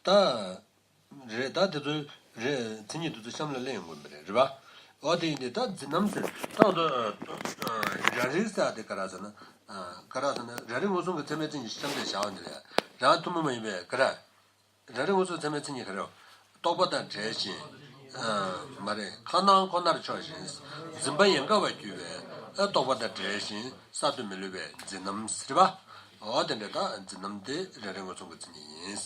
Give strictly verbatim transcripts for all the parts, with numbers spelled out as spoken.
ད་རེད། ད་དེ་ཚོ་རེད། མཚན་ཉིད་དེ་ཚོ་གཤམ་ལ་གླེང་ཡོང་གི་མ་རེད། རེད་པ། འོ་དེ་ཡིན་དུས་ད་འཛིན་རྣམ་ཟེར་ད་འོ་ད་རང་རིག་ཟེར་དེ་ག་རེ་ཟེར་ན། ག་རེ་ཟེར་ན་རང་རིག་མངོན་སུམ་གྱི་ཚད་མའི་མཚན་ཉིད་གཤམ་དེ་བཞག་པ་འདི་ལ་ཡང་རང་ཐུན་མོང་མ་ཡིན་པའི་ག་རེ། རང་རིག་མངོན་སུམ་ཚད་མའི་མཚན་ཉིད་ག་རེ། རྟོག་པ་དང་བྲལ་ཞིང་། མ་རེད། ཁ་ནང་ཁོ་ནར་ཕྱོགས་ཤིང་། འཛིན་པ་ཡན་གར་བར་གྱུར་པའི་རྟོག་པ་དང་བྲལ་ཞིང་གསར་དུ་མི་སླུ་བའི་འཛིན་རྣམ་ཟེར་བ། འོ་དེ་འདྲ་ད་འཛིན་རྣམ་དེ་རང་རིག་མངོན་སུམ་གྱི་མཚན་ཉིད་ཡིན།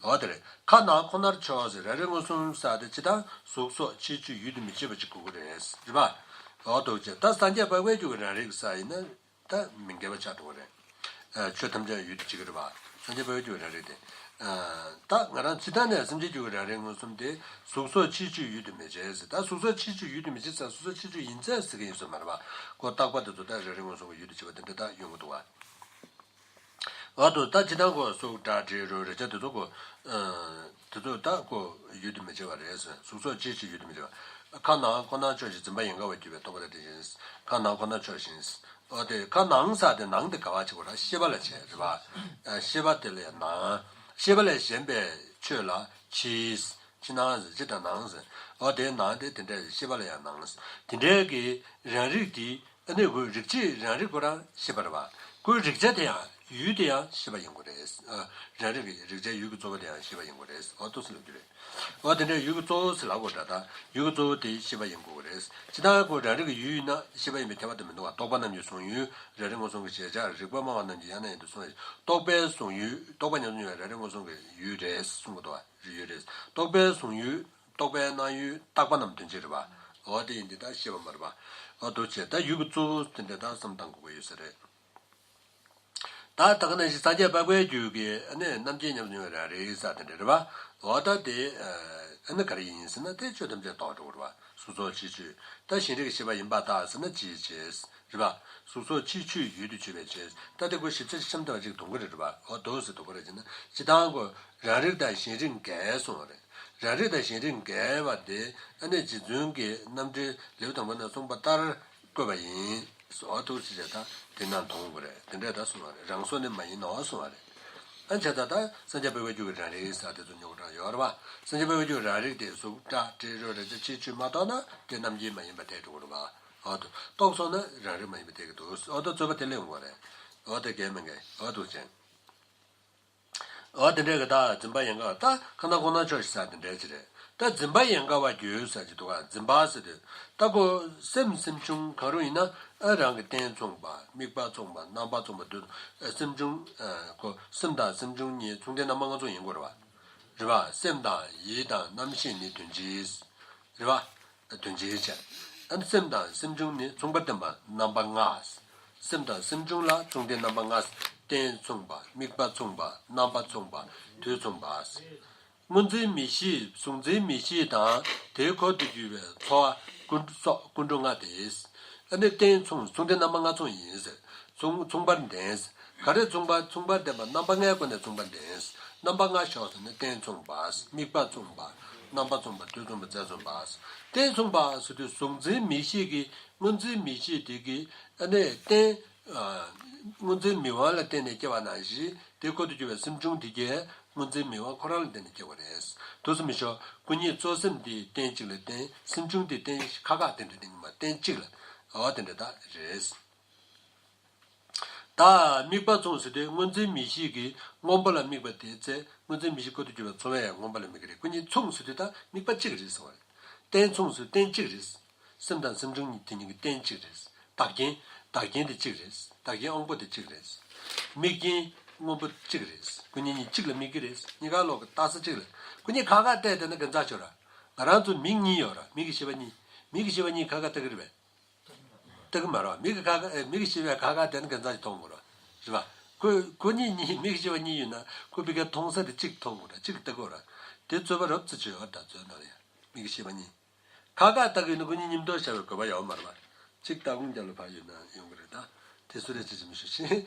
འོ་དེ་རེད། ཁ་ནང་ཁོ་ནར་ཕྱོགས་ཟེར་རང་རིག་མངོན་སུམ་ཟེར་དེ་སྤྱིར་བཏང་གཟུགས་སོགས་ཕྱིས་འཇུག་ཡུལ་དུ་མི་བྱེད་པ་ཅིག་དགོས་ཀྱི་རེད། རེད་པ། འོ་འདུག་ཅེས་ད་སངས་རྒྱས་འཕགས་པའི་རྒྱུད་ཀྱི་རང་རིག་ཟེར་ཡིན་ན། ད་མི་འགལ་བ་ཆགས་འགྲོ་གི་རེད། ཆོས་ཐམས་ཅད་ཡུལ་དུ་བྱེད་ཀྱི་རེད་པ། སངས་རྒྱས་འཕགས་པའི་རྒྱུད་ཀྱི་རང་རིག་དེ། ད་ང་རང་སྤྱིར་བཏང་ནས་སེམས་ཅན་རྒྱུད་ཀྱི་རང་རིག་མངོན་སུམ་དེ་གཟུགས་སོགས་ཕྱིས་འཇུག་ཡུལ་དུ་མི་བྱེད་ཟེར། ད་གཟུགས་སོགས་ཕྱིས་འཇུག་ཡུལ་དུ་མི་བྱེད་ཟེར། གཟུགས་སོགས་ཕྱིས་འཇུག་ཡིན་ཚད་ཟེར་གྱི་ཡིན་ས་མ་རེད་པ། ཁོ་རྟག་པ་དེ་ཚོ་ད་རང་རིག་མངོན་སུམ་གྱི་ཡུལ་དུ་བྱེད་པ་དེ་འདྲ་ད་ཡོང་གི་འདུག་པ། འོ་འདུག་ད་སྤྱིར་བཏང་ཁོ་གཟུགས་སྒྲ་དྲི་རོ་རེག་བྱ་དེ་ཚོ་ཁོ། དེ་ཚོ་ད་ཁོ་ཡུལ་དུ་མི་བྱེད་པ་རེད་ཟེར། གཟུགས་སོགས་ཕྱིས་འཇུག་ཡུལ་དུ་མི་བྱེད་པ། ཁ་ནང་ཁོ་ནར་ཕྱོགས་ཤིང་འཛིན་པ་ཡན་གར་བར་གྱུར་པའི་རྟོག་པ་དང་བྲལ་ཞིང་། ཁ་ནང་ཁོ་ནར་ཕྱོགས་ཤིང་། འོ་དེ་ཁ་ནང་ཟེར་དེ་ནང་དེ་ག་པར་བྱེད་དགོས་རེད། ཤེས་པ་ལ་བྱེད་རེད་པ། ཤེས་པ་དེ་ལ་ཡང་ནང་། ཤེས་པ་ལས་གཞན་པའི་ཆོས་ལ་ཕྱིས། ཕྱི་ནང་ཟེར། ཕྱི་དང་ནང་ཟེར། འོ་དེའི་ནང་དེ་དེ་འདྲ་ཤེས་པ་ལ་ཡང་ནང་། དེ་འདྲའི་གི་རང་རིག་དེ། ཨ་ནི་ཁོའི་རིག་བྱེད་རང་རིག་ཁོ་རང་ཤེས་པ་རེད་པ། ཁོའི་རིག་བྱ་དེ་ཡང་ཡུལ་དེ་ཡང་ཤེས་པ་ཡིན་དགོས་རེད། རང་རིག་གི་རིག་བྱའི་ཡུལ་གྱི་གཙོ་བོ་དེ་ཡང་ཤེས་པ་ཡིན་དགོས་རེད། འོ་འདུག་ཟེར་ལབ་རྒྱུ་རེད། འོ་དེ་འདྲའི་ཡུལ་གྱི་གཙོ་བོ་ཟེར་ལབ་དགོས་འདྲ། ད་ཡུལ་གྱི་གཙོ་བོ་དེ་ཤེས་པ་ཡིན་དགོས་རེད། སྤྱིར་བཏང་ཁོ་རང་རིག་གི་ཡུལ་ཡིན་ན་ཤེས་པ་ཡིན་པའི་ཁྱབ་པ་དེ་མི་འདུག་པ། རྟོག་པ་རྣམས་ཀྱི་གཟུང་ཡུལ་རང་རིག་མངོན་སུམ་གྱི་གཞལ་བྱ་རིག་པ་སྨྲ་བ་རྣམས་ཀྱིས་ཡང་ན་ཡང་དུ་གཟུང་བའི་རྟོག་པའི་གཟུང་ཡུལ། རྟོག་པ་ཉམས་སུ་མྱོང་བའི་རང་རིག་མངོན་སུམ་གྱི་ཡུལ་རེད་གསུང་གི་འདུག་པ། རིག་ཡུལ་རེད། རྟོག་པའི་གཟུང་ཡུལ། རྟོག་པའི་སྣང་ཡུལ། རྟག་པ་རྣམས་དོན་གཅིག་རེད་པ། འོ་དེ་ཡིན་དུས་ད་ཤེས་པ་མ་རེད་པ། འོ་འདུག་ཅེས་ད་ཡུལ་གྱི་གཙོ་བོ་དེ་འདྲ་ད་བསམ་བཏང་དགོས་ཀྱི་ཡོད་ས་རེད། ད་ད་ག་ནང་བཞིན་སངས་རྒྱས་འཕགས་པའི་རྒྱུད་ཀྱི་ཨ་ནི་རྣམ་མཁྱེན་ཉམས་སུ་མྱོང་བའི་རང་རིག་ས་དེ་འདྲ་རེད་པ། འོ་ད་དེ་ཨ་ནི་ག་རེ་ཡིན་ཟེར་ན་དེ་ཆོས་ཐམས་ཅད་རྟོགས་འགྲོ་གི་རེད་པ། གཟུགས་སོགས་ཕྱིས་འཇུག་ད་གཞན་རིག་གི་ཤེས་པ་ཡིན་པར་ཐལ་ཟེར་ན་ཅིའི་ཕྱིར། རེད་པ། གཟུགས་སོགས་ཕྱིས་འཇུག་ཡུལ་དུ་གྱུར་པའི་ཕྱིར། ད་དེ་ཁོ་ཞིབ་ཆ་གཤམ་དུ་བ་ཅིག་འདོན་གྱི་རེད་པ། འོ་འདུག་ཟེར་འདུག་ག་རེ་བྱས་ན་སྤྱིར་བཏང་ཁོ་རང་རིག་དང་གཞན་རིག་འགལ་གསུངས་པ་རེད། རང་རིག་དང་གཞན་རིག་འགལ་བ་དེ་ཨ་ནི་རྗེ་བཙུན་གྱི་རྣམ་འགྲེལ་ལེའུ་དང་པོ་ན་གསུངས་པ་ལྟར་བཀོད་པ་ཡིན། འོ་འདུག་ཅེས་བྱས་ད་དེ་ན་མཐོང་དགོས་རེད། དེ་འདྲས་ད་གསུངས་པ་རེད། རང་བཟོ་ནི་མ་ཡིན་ནོ་གསུངས་པ་རེད། ཨ་བྱས་ད་ད་སངས་རྒྱས་འཕགས་པའི་རྒྱུད་ཀྱི་རང་རིག་ཟེར་དེ་ཚོ་ཉོ་གྲངས་ཡོད་རེད་པ། སངས་རྒྱས་འཕགས་པའི་རྒྱུད་ཀྱི་རང་རིག་དེ་གཟུགས་སྒྲ་དྲི་རོ་རེག་བྱ་ཕྱིས་འཇུག་མ་གཏོགས་ན་དེ་རྣམ་མཁྱེན་མ་ཡིན་པ་ཐལ་འགྲོ་གི་རེད་པ། འོ་འདུག་རྟོགས་སོང་ན་རང་རིག་མ་ཡིན་པ་ཐལ་གྱི་འདུག་འོ་ད་རྩོད་པ་དེ་སླེབས་ཡོང་བ་རེད། འོ་ད་འགལ་མི་འགལ། འོ་འདུག་ཅན། འོ་དེ་འདྲས་ཀྱི་ད་འཛིན་པ་ཡན་གར་ད་ཁ་ནང་ཁོ་ནར་ཕྱོགས་ཤིང་ཟེར་དེ་འདྲས་ཅིག་རེད། ད་འཛིན་པ་ཡན་གར་བར་གྱུར་ཟེར་གྱི་འདུག་ག་འཛིན་པ་ཟེར་དུས་ད་ཁོ་སེམས་སེམས་བྱུང་གང་རུང་ཡིན་ན་ཨ་རང་གི་རྟེན་མཚུངས་པ་དམིགས་པ་མཚུངས་པ་རྣམ་པ་མཚུངས་པ་དུ་སེམས་བྱུང་ཁོ་སེམས་དང་སེམས་བྱུང་གཉིས་མཚུངས་ལྡན་རྣམ་པ་ལྔ་མཚུངས་ཡིན་དགོས་རེད་པ། རེད་པ། སེམས་དང་ཡིད་དང་རྣམ་ཤེས་ནི་དོན་སྤྱི། རེད་པ། དོན་སྤྱི་བྱས། ཨ་ནི་སེམས་དང་སེམས་བྱུང་ནི་མཚུངས་པ་ལྡན་པ་རྣམ་པ་ལྔ། སེམས་དང་སེམས་བྱུང་ལ་མཚུངས་ལྡན་རྣམ་པ་ལྔ། རྟེན་མཚུངས་པ། དམིགས་པ་མཚུངས་པ། རྣམ་པ་མཚུངས་པ། དུས་མཚུངས་པ། སྔོ་འཛིན་མིག་ཤེས་གཟུང་འཛིན་མིག་ཤེས་དང་དེའི་འཁོར་དུ་གྱུར་པའི་ཚོར་བ་ཀུན་སོགས་ཀུན་འགྲོ་ལྔ་སྟེ། ཨ་ནི་རྟེན་མཚུངས་མཚུངས་ལྡན་རྣམ་པ་ལྔ་མཚུངས་ཡིན་ཟེར། མཚུངས་མཚུངས་པར་ལྡན། ག་རེ་མཚུངས་པ་མཚུངས་པར་ལྡན་པ་རྣམ་པ་ལྔའི་སྒོ་ནས་མཚུངས་པར་ལྡན། རྣམ་པ་ལྔ་ཕྱོགས་སུ་ནི་རྟེན་མཚུངས་པ། དམིགས་པ་མཚུངས་པ། རྣམ་པ་མཚུངས་པ། དུས་མཚུངས་པ། རྫས་མཚུངས་པ། རྟེན་མཚུངས་པ་ཟེར་དུས་གཟུང་འཛིན་མིག་ཤེས་ཀྱི་སྔོ་འཛིན་མིག་ཤེས་དེ་གི་ཨ་ནི་རྟེན། སྔོ་འཛིན་མིག་དབང་ལ་བརྟེན་ནས་སྐྱེ་བ་ནང་བཞིན་དེའི་འཁོར་དུ་གྱུར་པའི་སེམས་བྱུང་དེ་གའི་སྔོ་འཛིན་མིག་དབང་ཁོ་རང་ལ་བརྟེན་ནས་སྐྱེ་བ་རེད། དུས་སུ་མི་ཤོག་སྐུ་ཉིད་གཙོ་སེམས་དེ་རྟེན་གཅིག་ལ་བརྟེན། སེམས་བྱུང་དེ་རྟེན་ཁ་ཁ་རྟེན་དུ་བརྟེན་གྱི་མ་རྟེན་གཅིག་ལ། འོ་དེ་འདྲ་ད་རེད། ད་དམིགས་པ་མཚུངས་ཟེར་དུས་སྔོ་འཛིན་མིག་ཤེས་ཀྱིས་སྔོན་པོ་ལ་དམིགས་པ་དེའི་ཚེ་སྔོ་འཛིན་མིག་ཤེས་འཁོར་དུ་གྱུར་པའི་ཚོར་བ་ཡང་སྔོན་པོ་ལ་དམིགས་ཀྱི་རེད། སྐུ་ཉིད་མཚུངས་ཟེར་དུས་ད་དམིགས་པ་གཅིག་རེད་ཟེར་བ་རེད། རྟེན་མཚུངས་ཟེར་རྟེན་གཅིག་རེད། སེམས་དང་སེམས་བྱུང་གཉིས་དེ་གཉིས་ཀྱི་རྟེན་གཅིག་རེད། བདག་རྐྱེན། བདག་རྐྱེན་དེ་གཅིག་རེད། བདག་རྐྱེན་དབང་པོ་དེ་གཅིག་རེད། དམིགས་རྐྱེན་སྔོན་པོ་གཅིག་རེད། སྐུ་ཉིད་གཉིས་གཅིག་ལ་དམིགས་ཀྱི་རེད། གཉིས་ཀ་ལོག་གི་རྟགས་གཅིག་ལ། སྐུ་ཉིད་ཁ་ཁ་བལྟས་བསྡད་ན་གན་ཚ་ཆོ་ར། ང་རང་ཚོ་མིག་གཉིས་ཡོད་ར། མིག་གི་ཤེས་པ་གཉིས། མིག་གི་ཤེས་པ་གཉིས་ཁ་ཁ་བལྟ་གི་རེད་པས། ལྟ་གི་མ་རེད་པ། མིག་གི་ཁ་ཁ་ཨེ་མིག་གི་ཤེས་པས་ཁ་ཁ་བལྟས་ན་གན་ཚ་ཞིག་མཐོང་དགོས་རེད་པ། ཁོ་ཁོ་གཉིས་གཉིས་མིག་གི་ཤེས་པ་གཉིས་ཡོད་ན་ཁོ་ཕ་གིར་མཐོང་ས་དེ་གཅིག་མཐོང་དགོས་རེད། གཅིག་ལྟ་དགོས་རེད། དེ་རྩོད་པ་རབ་ཙམ་བྱེད་ཡོད་ད་རྩོད་ན་ཡ། མིག་གི་ཤེས་པ་གཉིས། ཁ་ཁ་ལྟ་གི་ཡོད་ན་ཁོ་གཉིས་མཉམ་དུ་བཞག་པའི་དགོས་པ་ཡོད་མ་རེད་པ། གཅིག་ལྟ་དགོང་རྒྱབ་ལ་ཕར་ཡོད་ན་ཡོང་གི་རེད་ད། དེ་སུ་རེད་ཅེས་ཅིག་མི་ཞུ་ཤེས།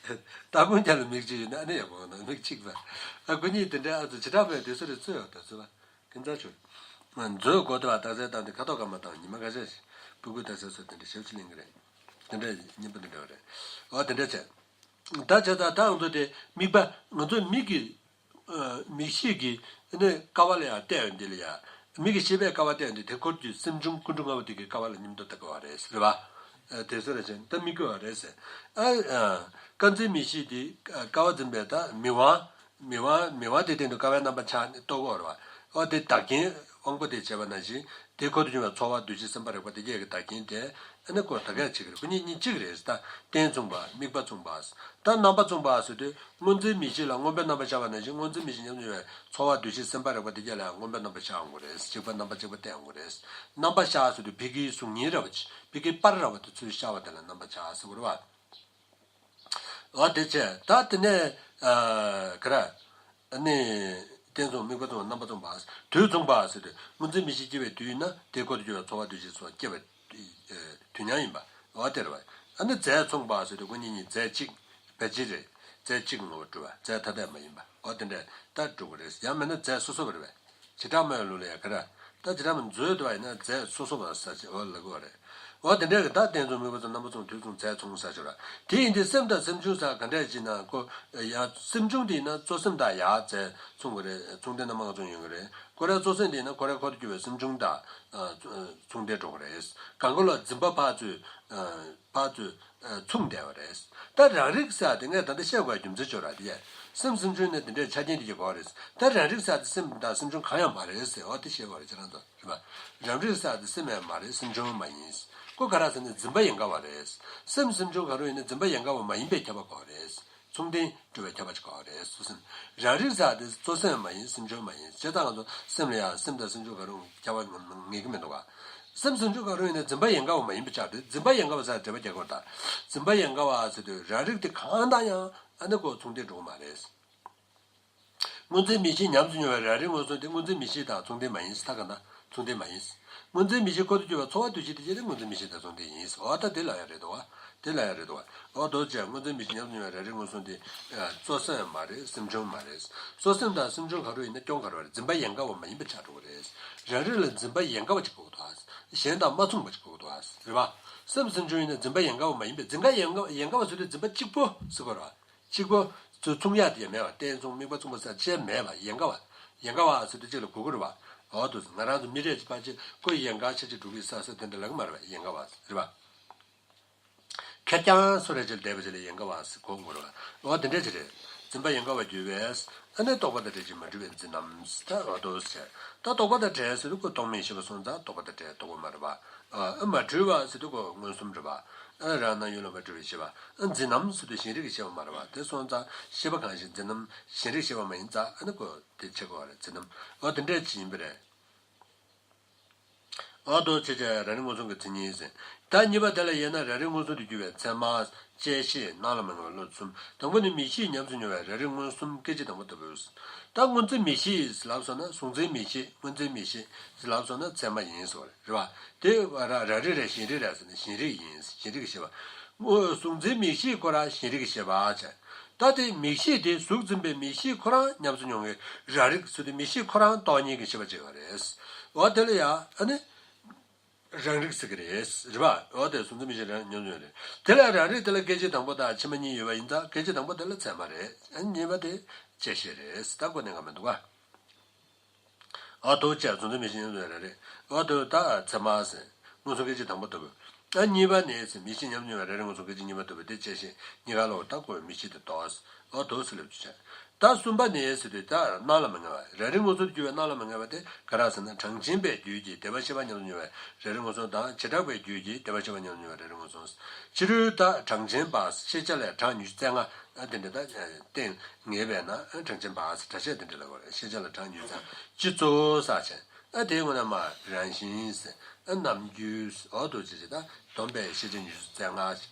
ལྟ་དགོང་རྒྱབ་ལ་མིག་གཅིག་ཡོད་ན་ཨ་ནི་ཡག་པོ་ཡོང་ན་མིག་གཅིག་པ། ཨ་ཁོ་གཉིས་དེ་འདྲའི་ཨ་ཚོ་བྱེ་བྲག་པས་དེ་སུ་རེད་རྩོད་ཡོད་ད་རྩོད་པ། ཀུན་རྫ་ཆོས། མཛོད་སྒོ་དེ་བ་དག་ཚལ་བཏང་སྟེ་ཁ་དོག་གང་མ་བཏང་ཉི་མ་ཁ་ཤས་ཤིག་སྤུ་གུ་དག་ཚལ་སོགས་དེ་འདྲ་ཞབས་ཕྱི་ལེན་གི་རེད། དེ་འདྲ་སྙན་པོ་དེ་འདྲ་བ་རེད། འོ་དེ་འདྲ་བྱས། ད་བྱས་ཙང་ད་ང་ཚོ་དེ་དམིགས་པ་ང་ཚོ་མིག་གི་ མིག་ཤེས་ཀྱིས་ནི་ཀ་བ་ལ་ཡང་བལྟས་ཡོང་དེ་ལ་ཡང་། མིག་གི་ཤེས་པས་ཀ་བ་བལྟས་ཡོང་དེ་དེ་འཁོར་གྱི་སེམས་བྱུང་ཀུན་འབྱུང་ལྔ་པོ་དེ་གི་ཀ་བ་ལ་མཉམ་དུ་ལྟ་དགོས་པ་རེད་ཟེར་བ། དེ་ཚོ་རེ་ཅན་ད་མི་དགོས་པ་རེད་ཟེར། ཨ། ཀ་འཛིན་མིག་ཤེས་དེ་ཀ་བ་འཛིན་པའི་ད་མིག་དབང་། མིག་དབང་མིག་དབང་དེ་སྟེང་དུ་ཀ་བའི་རྣམ་པ་ཆགས་ནས་རྟོགས་དགོས་རེད་བ། ཨོ་དེ་བདག་རྐྱེན་དབང་པོ་དེ་བྱས་པ་ནང་བཞིན། དེ་འཁོར་དུ་བྱུང་བའི་ཚོར་བ་འདུ་ཤེས་སེམས་པ་རེག་པ་དེ་གས་ཀྱི་བདག་རྐྱེན་དེ་ཨ་ནི་ཁོ་ད་གས་གཅིག་རེད། ཁོ་གཉིས་གཉིས་གཅིག་རེད་ད། རྟེན་མཚུངས་པ་དམིགས་པ་མཚུངས་པ། ད་རྣམ་པ་མཚུངས་པ་ཟེར་དུས་སྔོ་འཛིན་མིག་ཤེས་ལ་སྔོན་པོའི་རྣམ་པ་ཤར་བ་ནང་བཞིན་སྔོ་འཛིན་མིག་ཤེས་ཉམས་སུ་མྱོང་བའི་ཚོར་བ་འདུ་ཤེས་སེམས་པ་རེག་པ་དེ་གས་ལ་ཡང་སྔོན་པོའི་རྣམ་པ་ཤར་འོང་གི་རེད། གཅིག་པ་རྣམ་པ་གཅིག་པ་བསྟན་འོང་གི་རེད། རྣམ་པ་ཤར་ཟེར་དུས་ཕ་གིའི་གཟུགས་བརྙན་ར་བ་ཅིག་ཕ་གིའི་པར་ར་བ་དེ་ཚུར་ཤར་བ་དེ་ལ་རྣམ་པ་ཤར་ཟེར་དགོས་རེད་བ། འོ་དེ་བྱས་ད་དེ་ནས་ཨ་ག་ར། ཨ་ནི། རྟེན་མཚུངས་དམིགས་པ་མཚུངས་རྣམ་པ་མཚུངས་པ། དུས་མཚུངས་པ་ཟེར་དུས་སྔོ་འཛིན་མིག་ཤེས་སྐྱེ་བའི་དུས་ཡིན་ན་དེ་འཁོར་དུ་གྱུར་པའི་ཚོར་བ་འདུ་ཤེས་སོགས་སྐྱེ་བའི་དུས་མཉམ་ཡིན་པ། འོ་དེ་རེད་བ། ཨ་ནི་རྫས་མཚུངས་པ་ཟེར་དུས་སྔོ་འཛིན་གཉིས་རྫས་གཅིག་བེད་སྤྱི་རེད། རྫས་གཅིག་ངོ་བོར་གྲུབ་པ་རྫས་ཐ་དད་མ་ཡིན་པ། འོ་དེ་འདྲ་ད་གྲུབ་པ་རེད། ཡང་མིན་ན་རྫས་སོ་སོ་བ་རེད་བས། བྱེ་བྲག་སྨྲ་བའི་ལུགས་ལ་ཡང་ག་ར། ད་བྱེ་བྲག་སྨྲ་མཛོད་དུ་བ་ཡིན་ན་རྫས་སོ་སོ་བ་ས་ཆ་འོ་ལ་གོ་བ་རེད། འོ་དེ་འདྲའི་གི་ད་རྟེན་མཚུངས་དམིགས་པ་མཚུངས་རྣམ་པ་མཚུངས་དུས་མཚུངས་རྫས་མཚུངས་ས་ཆ་ར། དེ་ཡིན་དུས་སེམས་དང་སེམས་བྱུང་ས་ག་འདྲ་ཅིག་ན་ཀོ། ཡ་སེམས་བྱུང་དེ་ཡིན་ན་གཙོ་སེམས་དང་ཡ་རྫས་མཚུངས་པ་རེད། མཚུངས་ལྡན་རྣམ་པ་ལྔ་མཚུངས་ཡོང་གི་རེད། ཀོ་རའི་གཙོ་སེམས་དེ་ཡིན་ན་ཀོ་རའི་འཁོར་དུ་གྱུར་པའི་སེམས་བྱུང་དང་། མཚུངས་ལྡན་འགྲོ་གི་རེད། གང་གོ་ལ་འཛིན་པ་ཕར་ཚུར། ཕར་ཚུར། མཚུངས་བསྡད་པ་རེད། ད་རང་རིག་ཟེར་བ་དེ་ངས་ད་ལྟ་བཤད་དགོས་རྒྱུ་མཚན་ཅིག་ཡོད་ར་དེ། སེམས་སེམས་བྱུང་ནི་དེ་འདྲའི་ཆ་རྐྱེན་དེ་གྱི་གོ་རེད། ད་རང་རིག་ཟེར་བ་དེ་སེམས་དང་སེམས་བྱུང་གང་ཡང་མ་རེད་ཟེར་བ་དེ་བཤད་དགོས་རེད་ཁྱེད་རང་ཚོ་རེད་པ། རང་རིག་ཟེར་བ་དེ་སེམས་ཡང་མ་རེད། སེམས་བྱུང་ཡང་མ་ཡིན། ཀོ་ག་ར་ཟེར་ན་འཛིན་པ་ཡིན་དཀའ་བ་རེད། སེམས་སེམས་བྱུང་གང་རུང་ཡིན་ན་འཛིན་པ་ཡིན་དཀའ་བ་མ་ཡིན་པའི་ཁྱབ་པ་གོ་རེད། མཚུངས་ལྡན་གྲུབ་པའི་ཁྱབ་པ་ཅིག་གོ་རེད། སོ་སེམས། རང་རིག་ཟེར་བ་དེ་གཙོ་སེམས་མ་ཡིན། སེམས་བྱུང་མ་ཡིན། བྱས་ཙང་ང་ཚོ་སེམས་ལ་ཡང་སེམས་དང་སེམས་བྱུང་གང་རུང་ཁྱབ་པ་ངེས་ཀྱི་མི་འདུག་ག་སེམས་སེམས་བྱུང་གང་རུང་ཡིན་ན་འཛིན་པ་ཡིན་དཀའ་བ་མ་ཡིན་པ་ཆགས་དུས་འཛིན་པ་ཡིན་དཀའ་བ་ཟེར་འགྲེལ་པ་རྒྱག་དགོས་ད། འཛིན་པ་ཡིན་དཀའ་བ་ཟེར་དུས་རང་རིག་དེ་གང་དང་ཡང་ཨ་ནི་ཁོ་མཚུངས་ལྡན་འགྲོ་གི་མ་རེད། སྔོ་འཛིན་མིག་ཤེས་ཉམས་སུ་མྱོང་བའི་རང་རིག་མངོན་སུམ་དེ་སྔོ་འཛིན་མིག་ཤེས་དང་མཚུངས་ལྡན་མ་ཡིན་ཟེར་ད་ག་ན་མཚུངས་ལྡན་མ་ཡིན། སྔོ་འཛིན་མིག་ཤེས་འཁོར་དུ་གྱུར་པའི་ཚོར་བ་འདུ་ཤེས་དེ་ཅི་རེད། སྔོ་འཛིན་མིག་ཤེས་དང་མཚུངས་ལྡན་ཡིན། འོ་ད་དེ་ལ་ཡང་རེད་འདུག་བ། དེ་ལ་ཡང་རེད་འདུག་བ། འོ་དོ་ཅན་སྔོ་འཛིན་མིག་ཤེས་ཉམས་སུ་མྱོང་བའི་རང་རིག་མངོན་སུམ་དེ། གཙོ་སེམས་མ་རེད། སེམས་བྱུང་མ་རེད། གཙོ་སེམས་དང་སེམས་བྱུང་གང་རུང་ཡིན་ན་སྐྱོན་ག་རེ་བ་རེད། འཛིན་པ་ཡིན་དཀའ་བ་མ་ཡིན་པ་ཆགས་འགྲོ་གི་རེད། རང་རིག་ལ་འཛིན་པ་ཡིན་དཀའ་བ་ཅིག་དགོས་འདུག་བ། གཞན་དང་མ་མཚུངས་པ་ཅིག་དགོས་འདུག་བ། རེད་བ། སེམས་སེམས་བྱུང་ཡིན་ན་འཛིན་པ་ཡིན་དཀའ་བ་མ་ཡིན་པས་འཛིན་པ་ཡིན་དཀའ་ཡིན་དཀའ་བ་ཟེར་དུས་འཛིན་པ་གཅིག་པོ་ཟེར་དགོས་རེད་བ། གཅིག་པོ། ཚུར་མཚུངས་ཡག་དེ་ཡང་མེད་པ། རྟེན་མཚུངས་དམིགས་པ་མཚུངས་པ་ཟེར་ཅེས་མེད་པ་ཡན་ག་བ། ཡན་ག་བ་ཟེར་དུས་གཅིག་ལ་གོ་གི་རེད་བ། འོ་དུ་ང་རང་ཚོ་མི་རེ་ཅིག་ཕལ་ཆེར་ཀོ་ཡན་ག་ཆ་ཆེ་འགྲོ་གི་ས་ས་དེ་འདྲ་ལབ་གི་མ་རེད་བ། ཡན་ག་བ་རེད་བ། ཁེར་རྐྱང་སུ་རེ་ཅིག་བསྡད་པ་ཅིག་ལ་ཡན་ག་བ་ཟེར་གོ་གི་རེད་བ། འོ་དེ་འདྲ་ཅིག་རེད། འཛིན་པ་ཡན་ག་བ་གྱུར་པས། ཨ་ནི་རྟོག་པ་དང་བྲལ་ཞིང་མ་གྲུབ་པའི་འཛིན་རྣམ། ད་འོ་དུ་ཟེར། ད་རྟོག་པ་དང་བྲལ་ཟེར་དུས་ཀོ་རྟོག་མེད་ཤེས་པ་སོང་ཙང་རྟོག་པ་དང་བྲལ་རྟོག་པ་མ་རེད་བ། ཨ་མ་གྲུབ་པ་ཟེར་དུས་ཀོ་མངོན་སུམ་རེད་བ། ཨ་རང་སྣང་ཡུལ་ལ་མ་གྲུབ་པའི་ཤེས་པ། ཨ་འཛིན་རྣམ་ཟེར་དུས་ཞེན་རིག་གི་ཤེས་པ་མ་རེད་བ། དེ་སོང་ཙང་ཤེས་པ་གང་ཞིག་འཛིན་རྣམ་ཞེན་རིག་ཤེས་པ་མ་ཡིན་ཙང་ཨ་ནི་ཀོ་དེ་ཆེ་གོ་བ་རེད། འཛིན་རྣམ། འོ་དེ་འདྲ་ཅིག་ཡིན་པ་རེད། འོ་དོ་ཆེ་ཆེ་རང་རིག་མངོན་སུམ་གྱི་མཚན་ཉིད་ཟེར། ད་གཉིས་པ་དེ་ལ་དབྱེ་ན་རང་རིག་མངོན་སུམ་དུ་གྱུར་པའི་ཚད་མ་བཅད་ཤེས་སྣང་ལ་མ་ངེས་པ་བློ་གསུམ། དང་པོ་ནི་མིག་ཤེས་ཉམས་སུ་མྱོང་བའི་རང་རིག་མངོན་སུམ་སྐད་ཅིག་དང་པོ་ལྟ་བུ། ད་སྔོ་འཛིན་མིག་ཤེས་ལབ་སོང་ན་གཟུང་འཛིན་མིག་ཤེས་སྔོ་འཛིན་མིག་ཤེས་ལབ་སོང་ན་ཚད་མ་ཡིན་ཟེར་བ་རེད་བ། དེ་ར་རང་རིག་རེད་ཞེན་རིག་རེད་ཟེར་ན་ཞེན་རིག་ཡིན། ཞེན་རིག་ཤེས་པ། གཟུང་འཛིན་མིག་ཤེས་ཁོ་རང་ཞེན་རིག་ཤེས་པ་བྱས། ད་དེ་མིག་ཤེས་དེ་གཟུགས་འཛིན་པའི་མིག་ཤེས་ཁོ་རང་ཉམས་སུ་མྱོང་བའི་རང་རིག་ཟེར་དུས་མིག་ཤེས་ཁོ་རང་སྟོང་ཉིད་ཀྱི་ཤེས་པ་ཅིག་ཡོད་རེད། འོ་དེ་ལ་ཡ་ཨ་ནི་རང་རིག་ཟེར་གི་རེད། རེད་པ། འོ་དེ་གཟུགས་འཛིན་མིག་ཤེས་རང་ཉམས་སུ་མྱོང་རེད། དེ་ལ་རང་རིག་དེ་ལ་སྐད་ཅིག་དང་པོ་དང་ཕྱི་མ་གཉིས་ཡོད་པ་ཡིན་ཙང་སྐད་ཅིག་དང་པོ་དེ་ལ་ཚད་མ་རེད། ཨ་ནི་གཉིས་པ་དེ་བཅད་ཤེས་རེད། ད་གོ་གནས་འགའ་མི་འདུག་ག་འོ་དོ་བཅད་གཟུགས་འཛིན་མིག་ཤེས་ཉམས་སུ་མྱོང་རེད། འོ་དོ་ད་ཚད་མ་ཟེར། མངོན་སུམ་སྐད་ཅིག་དང་པོ་ལྟ་བུ། ཨ་གཉིས་པ་ནི་ཟེར་མིག་ཤེས་ཉམས་སུ་མྱོང་བའི་རང་རིག་མངོན་སུམ་སྐད་ཅིག་གཉིས་པ་ལྟ་བུ་དེ་བཅད་ཤེས་གཉིས་ཀ་ལོག་ད་ཀོ་མིག་ཤེས་དེ་ལྡོག་འོ་དོ་ཟེར་ལབ་ཀྱི་བྱས། ད་གསུམ་པ་ནི་ཟེར་དུས་ད་སྣང་ལ་མ་ངེས་པ་རང་རིག་མངོན་སུམ་དུ་གྱུར་པའི་སྣང་ལ་མ་ངེས་པ་དེ་ག་རེ་ཟེར་ན་གྲངས་ཅན་པའི་རྒྱུད་ཀྱིས་སྡེ་པ་ཤེས་པ་ཉམས་སུ་མྱོང་བའི་རང་རིག་མངོན་སུམ་དང་བྱེ་བྲག་པའི་རྒྱུད་ཀྱིས་སྡེ་པ་ཤེས་པ་ཉམས་སུ་མྱོང་བའི་རང་རིག་མངོན་སུམ། ཕྱི་རོལ་ད་གྲངས་ཅན་པ་ཤེས་བྱ་ལས་གྲངས་ཉི་ཤུ་རྩ་ལྔ་ཨ་དེ་འདྲ་ད་བསྟན་ངེས་པས་ན་ཨ་གྲངས་ཅན་པ་ཟེར་སྒྲ་བཤད་དེ་འདྲ་ལ་གོ་རེད། ཤེས་བྱ་ལ་གྲངས་ཉི་ཤུ་རྩ་ལྔ་སྤྱི་གཙོ་བོ་ས་ཆེན་ཨ་དེའི་ངོ་ན་མ་རང་བཞིན་ཟེར་ཨ་རྣམ་འགྱུར་ཟེར་འོ་དོ་ཅི་ཅི་ད་སྡོམ་པའི་ཤེས་བྱ་ཉི་ཤུ་རྩ་ལྔ་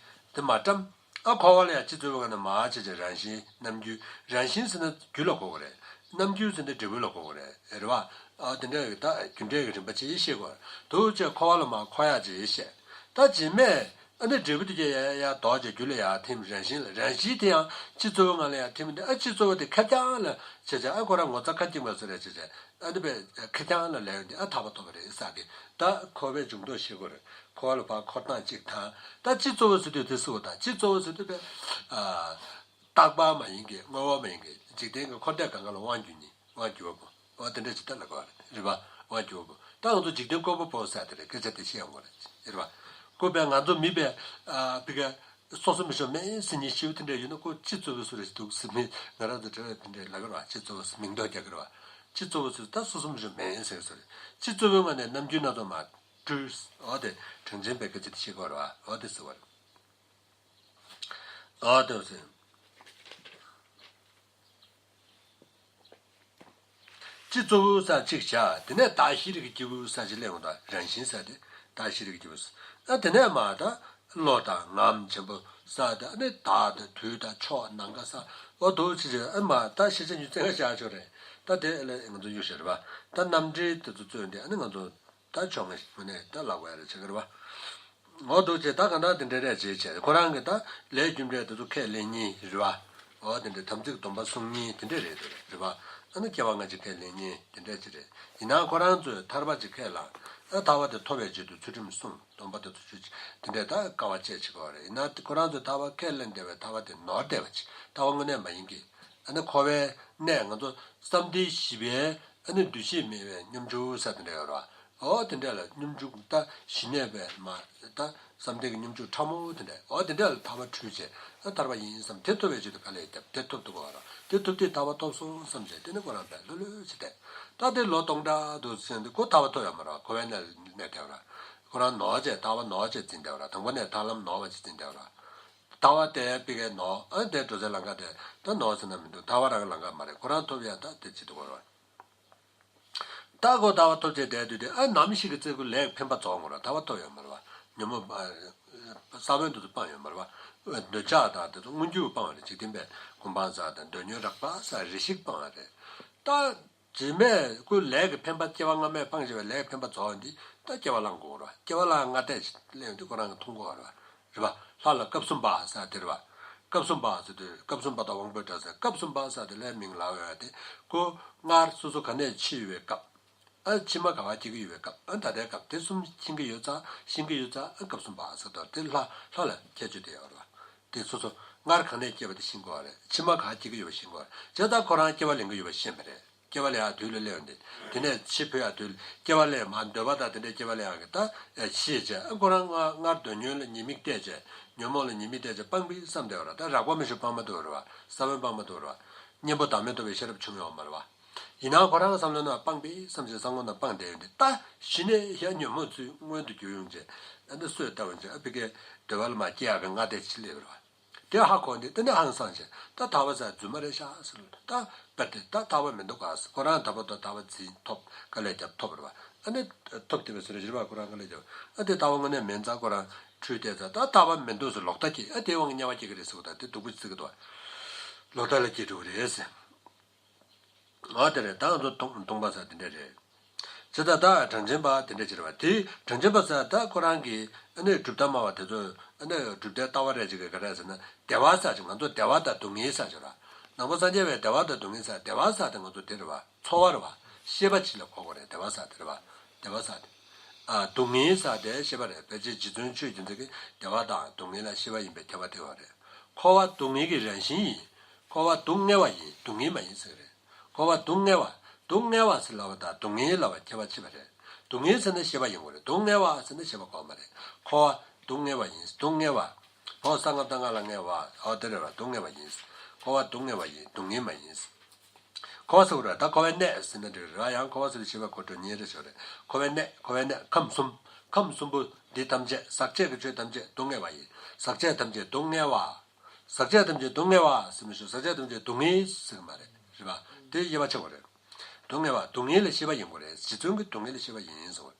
དེ་མ་བཀྲམ། ཨ་འཁོར་བ་ལ་ཡང་སྤྱི་གཙོ་བོའི་ངོ་ན་མ་བྱས་བྱས་རང་བཞིན་རྣམ་འགྱུར་རང་བཞིན་ཟེར་ན་རྒྱུ་ལ་གོ་གི་རེད། རྣམ་འགྱུར་ཟེར་ན་འབྲས་བུ་ལ་གོ་གི་རེད། རེད་བ། ཨ་དེ་འདྲ་ཡི་ད་རྒྱུ་འབྲས་ཀྱི་རིམ་པ་ཅིག་ཤེས་དགོས། དུ་བྱས་འཁོར་བ་ལ་མ་འཁོར་ཡག་ཅིག་ཤེས། ད་རྗེས་མས་ཨ་ནི་འབྲས་བུ་དེ་ཡ་ཡ་ཡ་ལྡོག་བྱས་རྒྱུ་ལ་ཡ་ཐིམ་རང་བཞིན་ལ་རང་བཞིན་དེ་ཡང་སྤྱི་གཙོ་བོའི་ངང་ལ་ཡ་ཐིམ་འདི་ཨ་སྤྱི་གཙོ་བོ་དེ་ཁེར་རྐྱང་ལ་བྱས་བྱས་ཨ་ཁོ་རང་ངོ་ཚ་ཁ་སྐྱེངས་པ་བཟོ་རེད་བྱས་བྱས། ཨ་ནི་པའི་ཁེར་རྐྱང་ལ་ལས་ཡོང་དུས་ཨ་ཐར་པ་ཐོབ་པ་རེད་ས་གི། ད་འཁོར་བའི་འབྱུང་ལྡོག་ཤེས་དགོས་རེད། འཁོར་བ་ལ་ཕར་འཁོར་སྟངས་གཅིག་དང་། ད་སྤྱི་གཙོ་བོ་ཟེར་དུས་དེ་སུ་དང་སྤྱི་གཙོ་བོ་ཟེར་དུས་པའི་ཨ། རྟག་པ་མ་ཡིན་གྱི་དངོས་པོ་མ་ཡིན་གྱི་ འཇིག་རྟེན་གྱི་འཁོར་འདས་གང་ག་ལ་དབང་བསྒྱུར་ནི། དབང་བསྒྱུར་བ་པོ། འོ་དེ་འདྲ་ཅིག་ད་ལབ་དགོས་རེད། རེད་པ། དབང་བསྒྱུར་བ་པོ། ད་ང་ཚོ་འཇིག་རྟེན་བཀོད་པ་པོ་ཟེར་དེ་རེད། སྐད་ཆ་དེ་བཤད་ཡོང་གི་རེད། རེད་པ། བཀོད་པའི་ང་ཚོ་མིད་པའི་ཨ་ཕི་ག་སོ་སོ་མི་ཤོག་མེད་ཟེར་མཁན་ཞེ་པོ་དེ་འདྲ་ཡོད་ན། ཁོ་སྤྱི་གཙོ་བོ་སུ་རེད་འདུག་ཟེར་མི་ང་རང་ཚོ་དྲི་བ་དེ་འདྲ་ལབ་ཀྱི་རེད་པ། སྤྱི་གཙོ་བོ་མིང་འདོགས་རྒྱག་གི་རེད་པ། སྤྱི་གཙོ་བོ་སུ་ད་སོ་སོ་མི་ཤོག་མེད་ཟེར་གི་སུ་རེད། སྤྱི་གཙོ་བོའི་ངོས་ནས་རྣམ་འགྱུར་སྣ་ཚོགས་མ་སྤྲུལ། འོ་དེ་གྲངས་ཅན་པའི་སྐད་ཆ་དེ་བཤད་དགོས་རེད་པ། འོ་དེ་ཟེར་བ་རེད། ཨ་དེ་ཟེར། སྤྱི་གཙོ་བོ་ས་གཅིག་བྱ། དེ་ནས་བདག་ཤེས་རིག་གི་སྐྱེས་བུ་ས་གཅིག་སླེབས་འོང་། ད་རང་བཞིན་ས་དེ་བདག་ཤེས་རིག་གི་སྐྱེས་བུ་ས། ཨ་དེ་ནས་མ་ད་བློ་དང་ངམ་ཆེན་པོ་ས་དེ། ཨ་ནི་བདག་དང་དུས་དང་ཕྱོགས་ནམ་མཁའ་ས། འོ་དོ་ཅི་ཅི་ཨ་མ་ད་ཤེས་བྱ་ཉུང་ཙམ་བྱ་ཆོག་རེད། ད་དེ་ལ་ང་ཚོ་གཡུག་བཞག་རེད་པ། ད་རྣམ་འགྲེལ་དེ་ཚོ་རྩོད་འདི་ཨ་ནི་ང་ཚོ། ད་ཆོག་ངེས་ངོས་ནས་ད་ལབ་དགོས་ཡ་རེད་བྱེད་ཀྱི་རེད་པ། འོ་འདུག་བྱས་ད་གང་ལྟར་དེ་འདྲ་རེད་བྱས་བྱས། ཁོ་རང་གིས་ད་ལས་རྒྱུ་འབྲས་དེ་ཚོ་ཁས་ལེན་མཁན་རེད་པ། འོ་དེ་འདྲ་དམ་ཚིག་སྡོམ་པ་སྲུང་མཁན་དེ་འདྲ་རེད་འདུག་རེད་པ། ཨ་ནི་སྐྱེ་བ་སྔ་ཕྱི་ཁས་ལེན་མཁན་དེ་འདྲ་ཅིག་རེད། ཡིན་ནའང་ཁོ་རང་ཚོས་ཐར་པ་ཅིག་ཁས་བླངས། ཨ་ཐར་པ་དེ་ཐོབ་པའི་ཆེད་དུ་ཚུལ་ཁྲིམས་སྲུང་། སྡོམ་པ་དེ་ཚོ་ཆོས་དེ་འདྲ་ད་དཀའ་བ་སྤྱད་བྱེད་དགོས་པ་རེད། ཡིན་ནའང་ཁོ་རང་ཚོས་ཐར་པ་ཁས་ལེན་བསྡད་པའི་ཐར་པ་དེ་ནོར་བསྡད་པ་ཅིག་ཐར་པ་དངོས་གནས་མ་ཡིན་གྱི། ཨ་ནི་འཁོར་བའི་གནས། ང་ཚོ་བསམ་གཏན་བཞི་པའི་ཨ་ནི་འདུ་ཤེས་མེད་པའི་སྙོམས་འཇུག་ས་དེ་འདྲ་ཡོད་རེད་པ། འོ་དེ་འདྲ་ལ་སྙོམས་འཇུག་ད་ཞི་གནས་པའི་མ་ད་བསམ་གཏན་གྱི་སྙོམས་འཇུག་ཕྲ་མོ་དེ་འདྲ། འོ་དེ་འདྲ་ལ་ཐར་པ་འཁྲུལ་བྱས་ཨ་ཐར་པ་ཡིན་བསམ། དེ་ཐོབ་པའི་ཆེད་དུ་དཀའ་ལས་བརྒྱབ། དེ་ཐོབ་ཐུབ་དགོས་པ་རེད། དེ་ཐོབ་དུས་ཐར་པ་ཐོབ་སོང་བསམ་བྱས་དེ་ནི་ཁོ་རང་དཔེ་ལྷོད་ལྷོད་བྱས་བསྡད། ད་དེ་ལོ་སྟོང་ཕྲག་འདུག་ཟེར་དུས་ཁོ་ཐར་པ་ཐོབ་ཡོད་མ་རེད་པ། འཁོར་བའི་གནས་ལ་གནས་བསྡད་པ་རེད། ཁོ་རང་ནོར་བྱས་ཐར་པ་ནོར་བྱས་འཛིན་བསྡད་པ་རེད། དང་པོ་ནས་ཐར་ལམ་ནོར་བ་ཅིག་འཛིན་བསྡད་པ་རེད། ཐར་པ་དེ་ཕ་གིར་ནོར། ཨ་དེ་འགྲོ་སའི་ལམ་ཁ་དེ་ད་ནོར་ཟེར་ན་མི་འདུག་ཐར་པ་རང་གི་ལམ་ཁ་མ་རེད། ཁོ་རང་ཐོབ་ཡ་ད་དེ་བྱེད་དུ་གོ་ར། ད་ཁོ་ཐར་པ་ཐོབ་བྱས་བསྡད་དུས་དེ་ཨ་ནམ་ཞིག་གི་ཚེ་ཁོ་ལས་ཀྱི་འཕེན་པ་རྫོགས་འགྲོ་ར། ཐར་པ་ཐོབ་ཡོད་མ་རེད་པ། ཉོན་མོངས་པ་ས་བོན་དེ་ཚོ་སྤངས་ཡོད་མ་རེད་པ། འདོད་ཆགས་དང་དེ་ཚོ་མངོན་གྱུར་སྤངས་པ་རེད། འཇིག་རྟེན་པའི་གོ་འཕང་ས་དང་འདོད་ཉོན་རགས་པ་ས་རེ་ཞིག་སྤངས་པ་རེད། ད། རྗེས་མས་ཁོའི་ལས་ཀྱི་འཕེན་པ། སྐྱེ་བ་སྔ་མས་སྤངས་བཞག་པའི་ལས་ཀྱི་འཕེན་པ་རྫོགས་ཡོང་དུས་ད་སྐྱེ་བ་བླང་དགོས་རེད་པ། སྐྱེ་བ་བླང་སྔ་ལྟས་ཤིག་སླེབས་ཡོང་དུས་ཁོ་རང་གིས་མཐོང་གི་ཡོད་རེད་པ། རེད་པ། ལྷ་ལ་སྐབས་སུ་བབ་ཟེར་དེ་རེད་པ། སྐབས་སུ་བབ་ཟེར་དུས་སྐབས་སུ་བབ་དང་དབང་པོའི་སྒྲ་ཟེར། སྐབས་སུ་བབ་ཟེར་དེ་ལྷའི་མིང་ལབ་ཡོད་དེ། ཁོ་སྔར་སོ་སོ་ག་ནས་འཆི་ཡོད་པའི་སྐབས། ཨ་མཆིལ་མ་ག་པར་སྐྱེ་གི་ཡོད་པའི་སྐབས། ཨ་ད་ལྟའི་སྐབས། དེ་གསུམ་ཤེས་ཀྱི་ཡོད་ཙང་། ཤེས་ཀྱི་ཡོད་ཙང་། ཨ་སྐབས་སུ་བབ་ཟེར་དུས་དེ་ལྷ་ལྷ་ལ་ཁྱད་ཆོས་དེ་ཡོད་རེད་པ། དེ་སོ་སོ་སྔར་ག་ནས་སྐྱེས་པ་དེ་ཤེས་དགོས་པ་རེད། མཆིལ་མ་ག་པར་སྐྱེ་གི་ཡོད་པ་ཤེས་དགོས་པ་རེད། བྱས་ཙང་ཁོ་རང་སྐྱེ་བ་ལེན་གྱི་ཡོད་པ་ཤེས་པ་རེད། སྐྱེ་བ་ལེན་ཡག་དུས་ལ་སླེབས་ཡོང་དུས། དེ་ནས་འཆི་འཕོ་ཡག་དུས་ལ། སྐྱེ་བ་ལེན་མ། འདོད་པ་དང་དེ་འདྲའི་སྐྱེ་བ་ལེན་ཡག་གི་ད་ཨེ་ཤེས་བྱས། ཨ་ཁོ་རང་སྔ་སྔར་འདོད་ཉོན་ལ་ཉེས་དམིགས་བལྟས་བྱས། ཉོན་མོངས་ལ་ཉེས་དམིགས་བལྟས་བྱས་སྤངས་པས་བསམ་བསྡད་པ་རེད། ད་རགས་པ་མི་ཤེས་པ་སྤངས་མ་ཐུབ་པ་རེད་པ། ས་བོན་སྤངས་མ་ཐུབ་པ་རེད་པ། གཉེན་པོ་བདག་མེད་རྟོགས་པའི་ཤེས་རབ་བྱུང་ཡོད་མ་རེད་པ། ཡིན་ནའང་ཁོ་རང་བསམ་བློ་ནང་སྤངས་པས་བསམ་བྱས་བསམ་བློ་ནང་སྤངས་བསྡད་ཡོད་དུས། ད་གཞི་ནས་ཡང་ཉོན་མོངས་ཚུལ་མངོན་དུ་གྱུར་ཡོང་བྱས། ཨ་ནི་སོས་ལྟ་བུ་བྱས། ཨ་ཕ་གིའི་འདོད་པ་ལ་མ་སྐྱེ་ཡག་གི་སྔ་ལྟས་ཤིག་སླེབས་པ་རེད་པ། དེ་ཧ་གོ་ནས་དེ་ནས་ཧང་སངས་བྱས། ད་ཐར་པ་ཟེར་རྫུན་མ་རེད་ཤག་ཟེར། ད་དཔེ་དེ་ད་ཐར་པ་མི་འདུག་ག་ཟེར། ཁོ་རང་ད་བར་དུ་ཐར་པ་འཛིན་ཐོབ། དཀའ་ལས་བརྒྱབ་ཐོབ་རེད་པ། ཨ་ནི་ཐོབ་བསྡད་པའི་བཟོ་འདྲ་ཞིག་རེད་པ། ཁོ་རང་དཀའ་ལས་བརྒྱབ། ཨ་དེ་ཐར་པ་དངོས་གནས་མིན་ཙང་ཁོ་རང་འཁྲུལ་བསྡད་ཙང་། ད་ཐར་པ་མི་འདུག་ཟེར་ལོག་ལྟ་སྐྱེས། ཨ་དེའི་དབང་གིས་དམྱལ་བ་སྐྱེ་གི་རེད་ཟེར་གོ། ད་དེ་སྡུག་པོ་ཅིག་བརྩི་གི་འདུག་ལོག་ལྟ་ལ་སྐྱེ་འགྲོ་གི་རེད་ཟེར། འོ་དེ་རེད། ད་ང་ཚོ་མཐོང་མཐོང་པ་ས་དེ་འདྲ་རེད། ཇི་ལྟར་ད་གྲངས་ཅན་པ་དེ་འདྲ་ཅིག་རེད་པ། དེ་གྲངས་ཅན་པ་ས་ད་ཁོ་རང་གི་ཨ་ནི་གྲུབ་མཐའ་སྨྲ་བ་དེ་ཚོ། ཨ་ནི་གྲུབ་མཐའི་ལྟ་བ་རེ་ཅིག་གི་ག་རེ་ཟེར་ན། བདེ་བ་ས་ཅིག་ང་ཚོ་བདེ་བ་དང་སྡུག་བསྔལ་ས་ཅིག་རེད། ནང་པ་སངས་རྒྱས་པའི་བདེ་བ་དང་སྡུག་བསྔལ་ས། བདེ་བ་ས་དེ་ང་ཚོ་དེ་རེད་པ། ཚོར་བ་རེད་པ། ཤེས་པ་ཅིག་ལ་གོ་དགོས་རེད། བདེ་བ་ས་དེ་རེད་པ། བདེ་བ་ས་དེ། ཨ་སྡུག་བསྔལ་ས་དེ་ཤེས་པ་རེད། ཕལ་ཆེར་རྗེ་བཙུན་ཆོས་རྒྱལ་མཚན་གྱིས་བདེ་བ་དང་སྡུག་བསྔལ་ལ་ཤེས་པ་ཡིན་པའི་ཁྱད་པར་དེ་ཡོད་རེད། འཁོར་བ་སྡུག་བསྔལ་གྱི་རང་བཞིན་ཡིན། འཁོར་བ་སྡུག་བསྔལ་བ་ཡིན། སྡུག་བསྔལ་མ་ཡིན་ཟེར་གི་རེད། འཁོར་བ་སྡུག་བསྔལ་བ། སྡུག་བསྔལ་བ་ཟེར་ལབ་པ་དང་སྡུག་བསྔལ་ལབ་པ་ཁྱད་པར་ཕྱེ་བ་རེད། སྡུག་བསྔལ་ཟེར་ན་ཤེས་པ་ཡིན་དགོས་རེད། སྡུག་བསྔལ་བ་ཟེར་ན་ཤེས་པ་གོ་མ་རེད། འཁོར་བ་སྡུག་བསྔལ་བ་ཡིན། སྡུག་བསྔལ་བ། འོ་ས་ལྔ་བཏགས་སྔ་ལ་བསྔལ་བ། འོ་དེ་རེད་པ། སྡུག་བསྔལ་བ་ཡིན། འཁོར་བ་སྡུག་བསྔལ་བ་ཡིན། སྡུག་བསྔལ་མ་ཡིན། འཁོར་བ་ཟེར་དགོས་རེད། ད་འཁོར་བའི་གནས་ཟེར་ན་འགྲིག་རེད་པ། ཡང་འཁོར་བ་ཟེར་དུས་ཤེས་པ་གོ་འགྲོ་ཉེན་རེད་ཤོར་རེད། འཁོར་བའི་གནས། འཁོར་བའི་གནས་ཁམས་གསུམ། ཁམས་གསུམ་པོ་འདི་ཐམས་ཅད། ཟག་བཅས་ཀྱི་ཆོས་ཐམས་ཅད་སྡུག་བསྔལ་བ་ཡིན། ཟག་བཅས་ཐམས་ཅད་སྡུག་བསྔལ་བ། ཟག་བཅས་ཐམས་ཅད་སྡུག་བསྔལ་བ་ཟེར་མི་ཤོག་ཟག་བཅས་ཐམས་ཅད་སྡུག་བསྔལ་ཟེར་གི་མ་རེད། རེད་པ། དེ་དབྱེ་བ་ཕྱེ་དགོས་རེད། སྡུག་བསྔལ་བ། སྡུག་བསྔལ་ལ་ཤེས་པ་ཡིན་དགོས་རེད། རྗེ་བཙུན་གྱི་སྡུག་བསྔལ་ལ་ཤེས་པ་ཡིན་ཟེར་བ།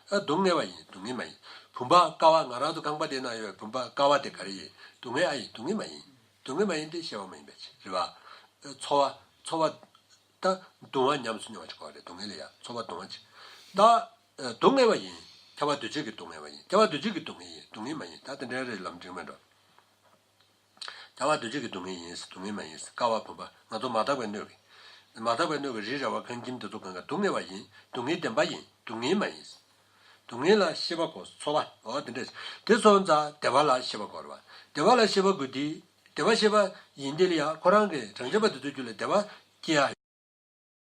ཨ་སྡུག་བསྔལ་བ་ཡིན། སྡུག་བསྔལ་མ་ཡིན། བུམ་པ་ཀ་བ། ང་རང་ཚོ་ཁང་པ་དེའི་ནང་ཡོད་པའི་བུམ་པ་ཀ་བ་དེ་ག་རེ་ཡིན། སྡུག་བསྔལ་ཨ་ཡིན། སྡུག་བསྔལ་མ་ཡིན། སྡུག་བསྔལ་མ་ཡིན་དེ་ཤེས་པ་མ་ཡིན་པའི་ཕྱིར། རེད་པ། ཨ་ཚོར་བ། ཚོར་བ། ད་གདུང་བ་ཉམས་སུ་མྱོང་བ་ཅིག་དགོས་རེད། སྡུག་བསྔལ་ལ་ཡ་ཚོར་བ་གདུང་བ་ཅིག་ད་ཨ་སྡུག་བསྔལ་བ་ཡིན། ཁྱབ་པ་འདུ་བྱེད་ཀྱི་སྡུག་བསྔལ་བ་ཡིན། ཁྱབ་པ་འདུ་བྱེད་ཀྱི་སྡུག་བསྔལ་ཡིན། སྡུག་བསྔལ་མ་ཡིན། ད་དེ་འདྲའི་རེད་ལམ་འགྲིག་མེད་འགྲོ། ཁྱབ་པ་འདུ་བྱེད་ཀྱི་སྡུག་བསྔལ་ཡིན། སྡུག་བསྔལ་མ་ཡིན། ཀ་བ་བུམ་པ། ང་ཚོ་མ་དག་པའི་སྣོད་ཀྱི། མ་དག་པའི་སྣོད་ཀྱི་རི་ར་བ་ཁང་ཁྱིམ་དེ་ཚོ་གང་ག་སྡུག་བསྔལ་བ་ཡིན། སྡུག་བསྔལ་བདེན་པ་ཡིན། སྡུག་བསྔལ་མ་ཡིན། སྡུག་བསྔལ་ལ་ཤེས་པ་དགོས། ཚོར་བ། འོ་དེ་འདྲ། དེ་སོང་ཙང་བདེ་བ་ལ་ཤེས་པ་དགོས་རེད་པ། བདེ་བ་ལ་ཤེས་པ་དགོས་དུས། བདེ་བར་གཤེགས་པ་ཡིན་དེ་ལ་ཡང་ཁོ་རང་གི་བྱང་ཆུབ་པ་དེ་ཚོའི་རྒྱུད་ལ་བདེ་བ་སྐྱེ་ཡ།